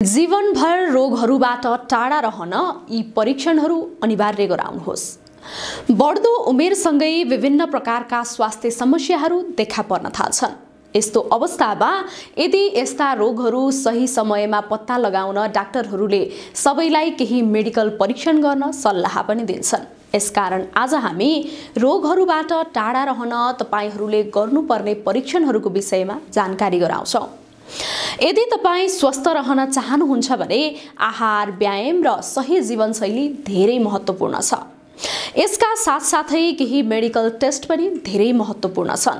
जीवनभर रोगहरूबाट टाढा रहन यी परीक्षणहरू अनिवार्य गराउनुहोस्। बढ्दो उमेरसँगै विभिन्न प्रकारका स्वास्थ्य समस्याहरू देखा पर्न थाल्छन्। यस्तो अवस्थामा यदि यस्ता रोगहरू सही समयमा पत्ता लगाउन डाक्टरहरूले सबैलाई केही मेडिकल परीक्षण गर्न सल्लाह पनि दिन्छन्। यसकारण आज हामी रोगहरूबाट टाढा रहन तपाईहरूले गर्नुपर्ने परीक्षणहरूको विषयमा जानकारी गराउँछौं। यदि तपाई स्वस्थ रहन चाहनुहुन्छ भने आहार, व्यायाम र सही जीवनशैली धेरै महत्त्वपूर्ण छ। यसका साथसाथै केही मेडिकल टेस्ट पनि धेरै महत्त्वपूर्ण छन्।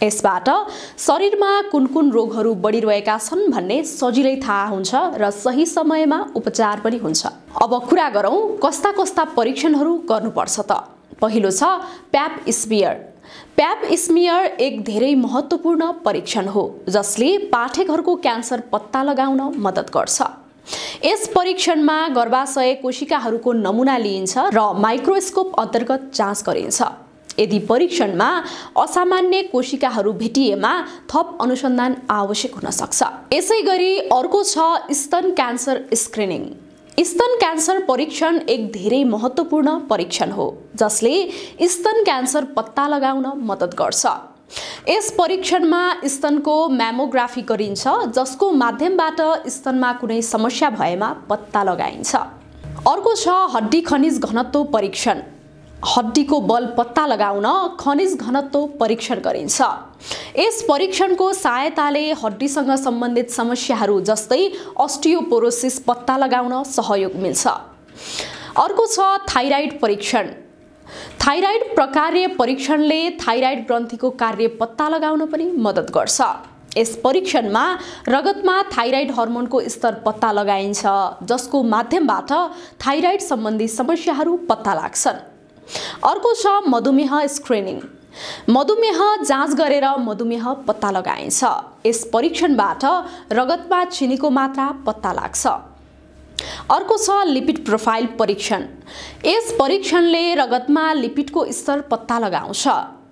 यसबाट शरीरमा कुन रोगहरू बढिरहेका छन् भन्ने सजिलै थाहा हुन्छ र सही समयमा उपचार पनि हुन्छ। अब कुरा गरौँ कस्ता परीक्षणहरू गर्नुपर्छ त। पहिलो छ प्याप स्मियर। प्याप स्मियर एक धेरै महत्त्वपूर्ण परीक्षण हो जसले पाठेघरको क्यान्सर पत्ता लगाउन मद्दत गर्छ। यस परीक्षणमा गर्भाशय कोशिकाहरूको नमुना लिइन्छ र माइक्रोस्कोप अन्तर्गत जाँच गरिन्छ। यदि परीक्षणमा असामान्य कोशिकाहरू भेटिएमा थप अनुसन्धान आवश्यक हुन सक्छ। यसैगरी अर्को छ स्तन क्यान्सर स्क्रिनिङ। स्तन क्यान्सर परीक्षण एक धेरै महत्त्वपूर्ण परीक्षण हो जसले स्तन क्यान्सर पत्ता लगाउन मद्दत गर्छ। यस परीक्षणमा स्तनको म्यामोग्राफी गरिन्छ जसको माध्यमबाट स्तनमा कुनै समस्या भएमा पत्ता लगाइन्छ। अर्को छ हड्डी खनिज घनत्व परीक्षण। हड्डीको बल पत्ता लगाउन खनिज घनत्व परीक्षण गरिन्छ। यस परीक्षणको सहायताले हड्डीसँग सम्बन्धित समस्याहरू जस्तै अस्टियोपोरोसिस पत्ता लगाउन सहयोग मिल्छ। अर्को छ थाइराइड परीक्षण। थाइराइड प्रकार्य परीक्षणले थाइराइड ग्रन्थीको कार्य पत्ता लगाउन पनि मद्दत गर्छ। यस परीक्षणमा रगतमा थाइराइड हर्मोनको स्तर पत्ता लगाइन्छ जसको माध्यमबाट थाइराइड सम्बन्धी समस्याहरू पत्ता लाग्छन्। अर्को छ मधुमेह स्क्रिनिङ। मधुमेह जाँच गरेर मधुमेह पत्ता लगाइन्छ। यस परीक्षणबाट रगतमा चिनीको मात्रा पत्ता लाग्छ। अर्को छ लिपिड प्रोफाइल परीक्षण। यस परीक्षणले रगतमा लिपिडको स्तर पत्ता लगाउँछ।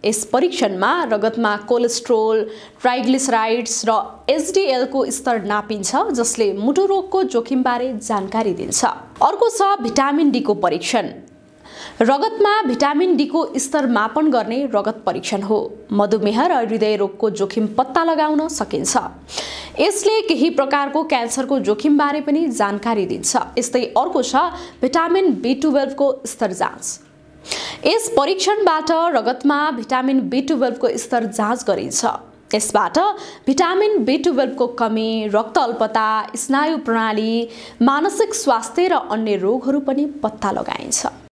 यस परीक्षणमा रगतमा कोलेस्ट्रोल, ट्राइग्लिसराइड्स र एचडिएल को स्तर नापिन्छ जसले मुटु रोगको जोखिमबारे जानकारी दिन्छ। अर्को छ भिटामिन डी को परीक्षण। रगतमा भिटामिन डी को स्तर मापन गर्ने रगत परीक्षण हो। मधुमेह र हृदय रोगको जोखिम पत्ता लगाउन सकिन्छ। यसले केही प्रकारको क्यान्सरको जोखिमबारे पनि जानकारी दिन्छ। यस्तै अर्को छ भिटामिन B12 को स्तर जाँच। यस परीक्षणबाट रगतमा भिटामिन B12 को स्तर जाँच गरिन्छ। यसबाट भिटामिन B12 को कमी, रक्त अल्पता, स्नायु प्रणाली, मानसिक स्वास्थ्य र अन्य रोगहरू पनि पत्ता लगाइन्छ।